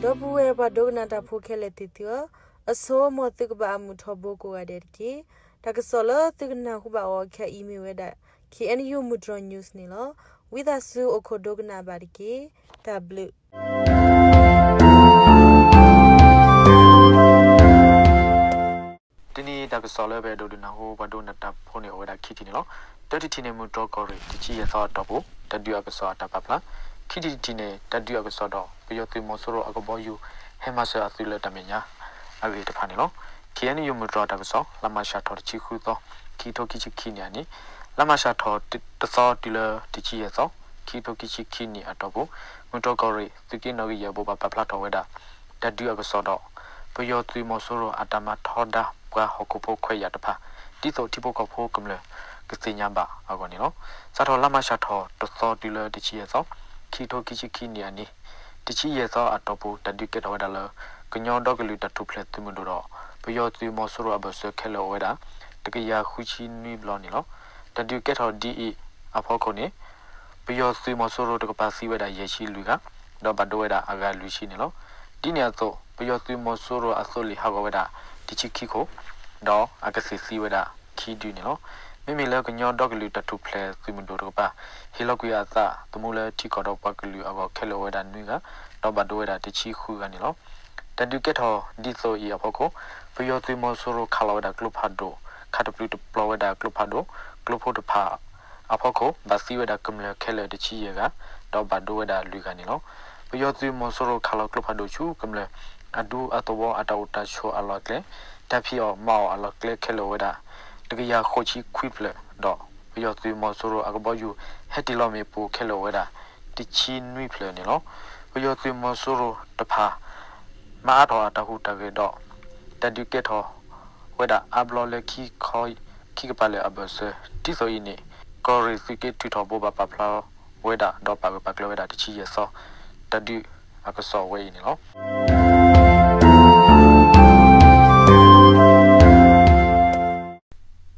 ဒီပုၢ်ဝဲၢ်ပှၤဒိကနၣ်တၢ်ဖိခဲလၢာ်သ့ၣ်သုဧၢ, အဆိ မ်သုကဘၣ်အမုာ်ထီဘိကိးဂၤဒဲးတက့ၢ်. တၢ်ကစီၣ်လၢသုကနၢ်ဟူဘၣ်အီၤခဲအံၤမ့ၢ်ဝဲဒၣ် K N U မုၢ်တြီၤ news န့ၣ်လီၤ. ဝံသးစူၤအိၣ်ခိးဒိကနၣ်ဘၣ်တက့ၢ်. တၢ်ဘျုး တနံၤအံၤတၢ်ကစီၣ်လၢပအဲၣ်ဒိးဒုးနၢ်ဟူပှၤဒိကနၣ်တၢ်ဖိန့ၣ်အိၣ်ဝဲဒၣ်ခံထံၣ်န့ၣ်လီၤ. တၢတထံၣ်န့ၣ် မုၢ်တြီၤကီၢ်ရ့ၣ် တဆံယဲၢ်သီအတီၢ်ပူၤ တၢ်ဒုးအကစီၣ်အတၢ်ပာ်ဖျါ, ခံထံၣ်တထံၣ်န့ၣ် တၢ်ဒုးအကစီၣ်ဒီး ပယီၤသုးမီၤစိရိၤအကဘီယူၤ ဟဲမၤစၢၤအသုးလၢတၢ်မဲာ်ညါအဂ့ၢ်တဖၣ်န့ၣ်လီၤ. K N U မုၢ်တြီၤတၢ်ကစီၣ် လါမးရှးထီၣ်တဆံဃုသီ ခံကထိခံဆံခံနံၣ်အနံၤ, လါမးရှးထီၣ်တသီတုၤလၢတဆံယဲၢ်သီ ခံကထိခံဆံခံနံၣ်အတီၢ်ပူၤ မုၢ်တြီၤကီၢ်ရ့ၣ် သုးက့နီၣ်ဂံၢ်ယဲၢ်ဘိးဘၣ်ပာ်ဖျါထီၣ်ဝဲဒၣ် တၢ်ဒုးအကစီၣ်ဒီး ပယီၤသုးမီၤစိရိၤအတၢ်မၤထီဒါပှၤဟီၣ်ခိၣ်ဖိခွဲးယာ်တဖၣ် ဒ်သိးထံဖိကီၢ်ဖိကမျၢၢ်ကသ့ၣ်ညါဘၣ်အဂီၢ်န့ၣ်လီၤ. စးထီၣ်လါမးရှးထီၣ်တသီတုၤလၢတဆံယဲၢ်သီ ခံကထိခံဆံခံနံၣ်အနံၤ, တဆံယဲၢ်သီအတီၢ်ပူၤ တၢ်ဒုးကဲထီၣ်ဝဲဒၣ်လၢ ကညီဒီကလုာ်တၢ်ထူၣ်ဖျဲးသုးမုၢ်ဒိၣ်ဒီး ပယီၤသုးမီၤစိရိၤအဘၢၣ်စၢၤခဲလၢာ်အိၣ်ဝဲဒၣ် တကယၤဃုဆံနွံဘျီန့ၣ်လီၤ. တၢ်ဒုးကဲထီၣ်ဒ်အံၤအဖီခိၣ်န့ၣ် ပယီၤသုးမီၤစိရိၤတကပၤသံဝဲဒၣ်ယဲၢ်ဆံလွံၢ်ဂၤ, ဒီးဘၣ်ဒိဝဲဒၣ်အဂၤလွံၢ်ဆံန့ၣ်လီၤ. ဒ်န့ၣ်အသိး ပယီၤသုးမီၤစိရိၤအသိလ့ၣ်ဟးဂီၤဝဲဒၣ်တဆံခံခိၣ်, ဒီးအကသ့ၣ်သံဝဲဒၣ်ခံဒုန့ၣ်လီၤ. မ့မ့ၢ်လၢကညီဒီကလုာ်တၢ်ထူၣ်ဖျဲးသုးမုၢ်ဒိၣ်တကပၤ ဟ့ၣ်လီၤကွံာ်အသးသမူလၢထံကီၢ်ဒီးပှၤကလုာ်အဂီၢ်ခဲလၢာ်အိၣ်ဝဲဒၣ်နွံဂၤ, ဒီးဘၣ်ဒိဝဲဒၣ်တဆံဃုဂၤန့ၣ်လီၤ. တၢ်ဒုးကဲထီၣ်ဒ်သိးအံၤအဖီခိၣ် ပယီၤသုးမီၤစိရိၤခးလီၤဝဲဒၣ်ကျိဖးဒိၣ်, ခးတပျုာ်တပျီၤဝဲဒၣ်ကျိဖးဒိၣ်, ကျိဖိတဖၣ်အဖီခိၣ် ဘၣ်သံဝဲဒၣ်ကမျၢၢ်ခဲလၢာ်တဆံယဲၢ်ဂၤ, ဒီးဘၣ်ဒိဝဲဒၣ်လွံၢ်ဂၤန့ၣ်လီၤ. ပယီၤသုးမီၤစိရိၤခးလီၤကျိဖးဒိၣ်ဆူကမျၢၢ် အဒူအသဝီအတၢ်အိၣ်တၢ်ဆိးအလီၢ်အကျဲ, တၢ်ဖံးအီၣ်မၤအီၣ်အလီၢ်အကျဲခဲလၢာ်အိၣ်ဝဲဒၣ် တကယၤဃိးဆံခွံဖျၢၣ်, ဒီးပယီၤသုးမီၤစိရိၤအကဘီယူၤဟဲတ့ၢ်လီၤမ့ၣ်ပိၢ်ခဲလၢာ်အိၣ်ဝဲဒၣ် တဆံနွံဖျၢၣ်န့ၣ်လီၤ. ပယီၤသုးမီၤစိရိၤတဖၣ် မၤအါထီၣ်အတၢ်ဟူးတၢ်ဂဲၤဒီး တၢ်ဒုးကဲထီၣ်ဝဲဒၣ်အါဘျီလၢခံခီ ခံကပၤလၢာ်အဘၢၣ်စၢၤ ဒ်သိးအံၤန့ၣ် ကီၢ်ရ့ၣ်သုးက့ထုးထီၣ်ဘိးဘၣ်ပာ်ဖျါဝဲဒၣ် ဒီးပာ်ဂၢၢ်ပာ်ကျၢၤဝဲဒၣ်တဆံယဲၢ်သီ တၢ်ဒုးအကစီၣ်ဝဲအံၤန့ၣ်လီၤ.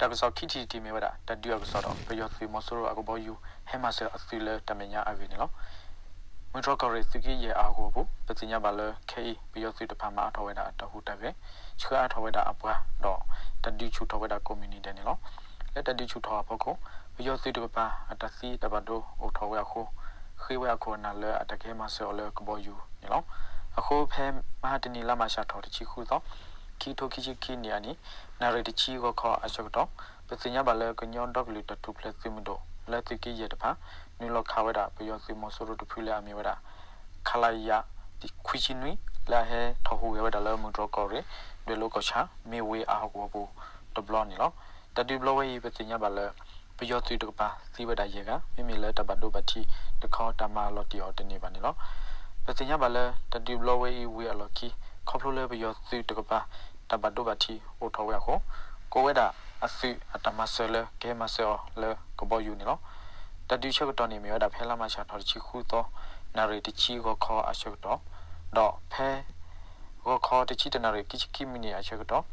တၢ်ကစီၣ်ခံထံၣ်တထံၣ်မ့ၢ်ဝဲဒၣ် တၢ်ဒုးအကစီၣ်ဒီး ပယီၤသုးမီၤစိရိၤအကဘီယူၤ ဟဲမၤစၢၤအသုးလၢတၢ်မဲာ်ညါအဂ့ၢ်န့ၣ်လီၤ. မုၢ်တြီၤကီၢ်ရ့ၣ်သုးက့ယဲၢ်အဟီၣ်ကဝီၤပူၤ ပသ့ၣ်ညါဘၣ်လၢခဲအံၤ ပယီၤသုးတဖၣ်မၤအါထီၣ်ဝဲဒၣ်အတၢ်ဟူးတၢ်ဂဲၤ, ဆှၢအါထီၣ်ဝဲဒၣ်အပှၤ ဒီးတၢ်ဒုးဆူၣ်ထီၣ်ဝဲဒၣ်ကိးမုၢ်နံၤဒဲးန့ၣ်လီၤ. လၢတၢ်ဒုးဆူၣ်ထီၣ်အဖီခိၣ် ပယီၤသုးတကပၤအတၢ်သံတၢ်ဘၣ်ဒိအိၣ်ထီၣ်ဝဲအဃိ ဃ့ဝဲအခိၣ်အနၢ်လၢအတၢ်ကဟဲမၤစၢၤအီၤလၢကဘီယူၤန့ၣ်လီၤ. အဃိဖဲမဟါတနံၤလါမးရှးထီၣ်တဆံဃုသီ ခံကထိခံဆံခံနံၣ်အနံၤ နၣ်ရံၣ်တဆံဂီၤခီအဆၢကတီၢ် ပသ့ၣ်ညါဘၣ်လၢကညီဒီကလုာ်တၢ်ထူၣ်ဖျဲးသုးမုၢ်ဒိၣ် လၢသုးက့ယဲၢ်တဖၣ် နုာ်လီၤခးဝဲဒၣ်ပယီၤသုးမီၤစိရိၤတဖုလၢအမ့ၢ်ဝဲဒၣ် ခလရ ခွံဆံနွံ လၢအဟဲထီၣ်ဟူးဂဲၤဝဲဒၣ်လၢမုၢ်တြီၤကီၢ်ရ့ၣ် ဒွဲၣ်လိၤကီၢ်ဆၣ် မ့ၢ်ဝ့ၢ်အဟီၣ်ကဝီၤပူၤတဘျီန့ၣ်လီၤ. တၢ်ဒုးဘျီဝဲအံၤ ပသ့ၣ်ညါဘၣ်လၢ ပယီၤသုးတကပၤသံဝဲဒၣ်ယဲၢ်ဂၤ မ့မ့ၢ်လၢတၢ်ဘၣ်ဒိဘၣ်ထံးတခီ တၢ်မၤလီၤတံၢ်အီၤတန့ၢ်ဘၣ်န့ၣ်လီၤ. ပသ့ၣ်ညါဘၣ်လၢ တၢ်ဒုးဘျီဝဲအံၤဝံၤအလီၢ်ခံ ခီဖျိလၢပယီၤသုးတကပၤ တၢ်ဘၣ်ဒိဘၣ်ထံးအိၣ်ထီၣ်ဝဲအဃိ ကိးဝဲဒၣ်အသုးအတၢ်မၤစၢၤလၢကဟဲမၤစၢၤအီၤလၢကဘီယူၤန့ၣ်လီၤ. တၢ်ဒုးဆၢကတီၢ်န့ၣ်မ့ၢ်ဝဲဒၣ်ဖဲလါမးရှးထီၣ်တဆံဃုသီ နၣ်ရံၣ်တဆံဂီၤခီအဆၢကတီၢ် ဒီးဖဲ ဂီၤခီတဆံတၢနၣ်ရံၣ်ခံဆံခံမံးနံးအဆၢကတီၢ်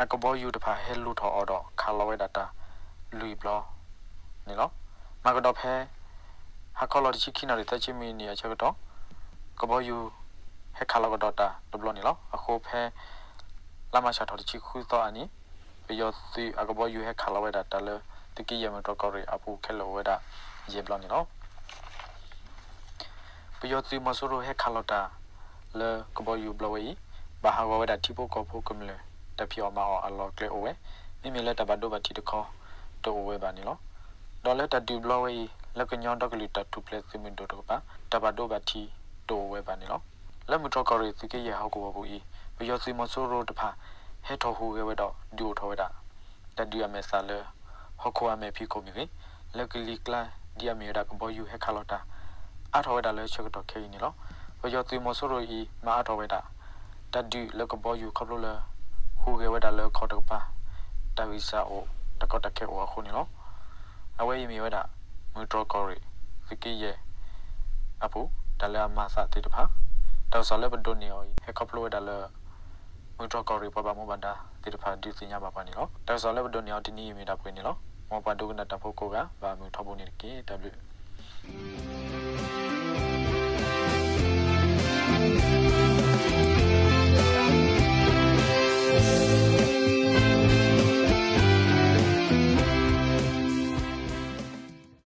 အကဘီယူၤတဖၣ်ဟဲလူၤထီၣ်အီၤဒီးခးလီၤဝဲဒၣ်တၢ်လွံၢ်ဘျီန့ၣ်လီၤ. မၤကဒီးဖဲ ဟါခီလီၤတဆံခံနၣ်ရံၣ်သၢဆံမံးနံးအဆၢကတီၢ် ကဘီယူၤဟဲခးလီၤကဒီးတၢ်တဘျီန့ၣ်လီၤ. အဃိဖဲ လါမးရှးထီၣ်တဆံဃုသီအနံၤ ပယီၤသုးအကဘီယူၤဟဲခးလီၤဝဲဒၣ်တၢ်လၢ သုးက့ယဲၢ်မုၢ်တြီၤကီၢ်ရ့ၣ်အပူၤခဲလၢာ်အိၣ်ဝဲဒၣ်ယဲၢ်ဘျီန့ၣ်လီၤ. ပယီၤသုးမီၤစိရိၤဟဲခးလီၤတၢ် လၢကဘီယူၤဘျီဝဲအံၤ ဘၣ်ဟးဂီၤဝဲဒၣ်ထံဖိကီၢ်ဖိကမျၢၢ် တၢ်ဖံးအီၣ်မၤအီၣ်အလီၢ်အကျဲအိၣ်ဝဲ မ့မ့ၢ်လၢတၢ်ဘၣ်ဒိဘၣ်ထံးတခီ တအိၣ်ဝဲဘၣ်န့ၣ်လီၤ. ဒီးလၢတၢ်ဒုးဘျီဝဲအံၤ လၢကညီဒီကလုာ်တၢ်ထူၣ်ဖျဲးသုးမုၢ်ဒိၣ်တကပၤ တၢ်ဘၣ်ဒိဘၣ်ထံးတအိၣ်ဝဲဘၣ်န့ၣ်လီၤ. လၢမုၢ်တြီၤကီၢ်ရ့ၣ်သုးက့ယဲၢ်ဟီၣ်ကဝီၤပူၤအံၤ ပယီၤသုးမီၤစိရိၤတဖၣ် ဟဲထီၣ်ဟူးဂဲၤဝဲဒီး ဒုးအိၣ်ထီၣ်ဝဲဒၣ် တၢ်ဒုးအမဲာ်သၣ်လၢ ဟီၣ်ခိၣ်အမဲာ်ဖံးခိၣ်မ့ၢ်ဂ့ၤ, လၢကလံၤကျါဒ်အမ့ၢ်ဝဲဒၣ်ကဘီယူၤဟဲခးလီၤတၢ် အါထီၣ်ဝဲဒၣ်လၢဆၢကတီၢ်ခဲအံၤန့ၣ်လီၤ. ပယီၤသုးမီၤစိရိၤအံၤ မၤအါထီၣ်ဝဲဒၣ် တၢ်ဒုးလၢကဘီယူၤခီဖျိလၢ ဟူးဂဲၤဝဲဒၣ်လၢခီၣ်တကပၤ တၢ်ဂံၢ်စၢ်အိၣ် တၢ်ကီတၢ်ခဲအိၣ်အဃိန့ၣ်လီၤ. အဝဲအံၤမ့ၢ်ဝဲဒၣ် မုၢ်တြီၤကီၢ်ရ့ၣ် သုးက့ယဲၢ်အပူၤ တၢ်လၢအမၤအသးသ့ၣ်တဖၣ်, တၢ်ကစီၣ်လၢပဒိးန့ၢ်အီၤအံၤ ဟဲခီဖျိဝဲဒၣ်လၢ မုၢ်တြီၤကီၢ်ရ့ၣ်ပှၤဘၣ်မူဘၣ်ဒါသ့ၣ်တဖၣ်ဒုးသ့ၣ်ညါဘၣ်ပှၤန့ၣ်လီၤ. တၢ်ကစီၣ်လၢပဒိးန့ၢ်အီၤတနံၤအံၤမ့ၢ်ဒၣ်ပှဲၤန့ၣ်လီၤ. မ်ပှၤဒိကနၣ်တၢ်ဖိကိးဂၤ ဘၣ်မုာ်ထီဘိန့ၣ်တက့ၢ်. တၢ်ဘျုး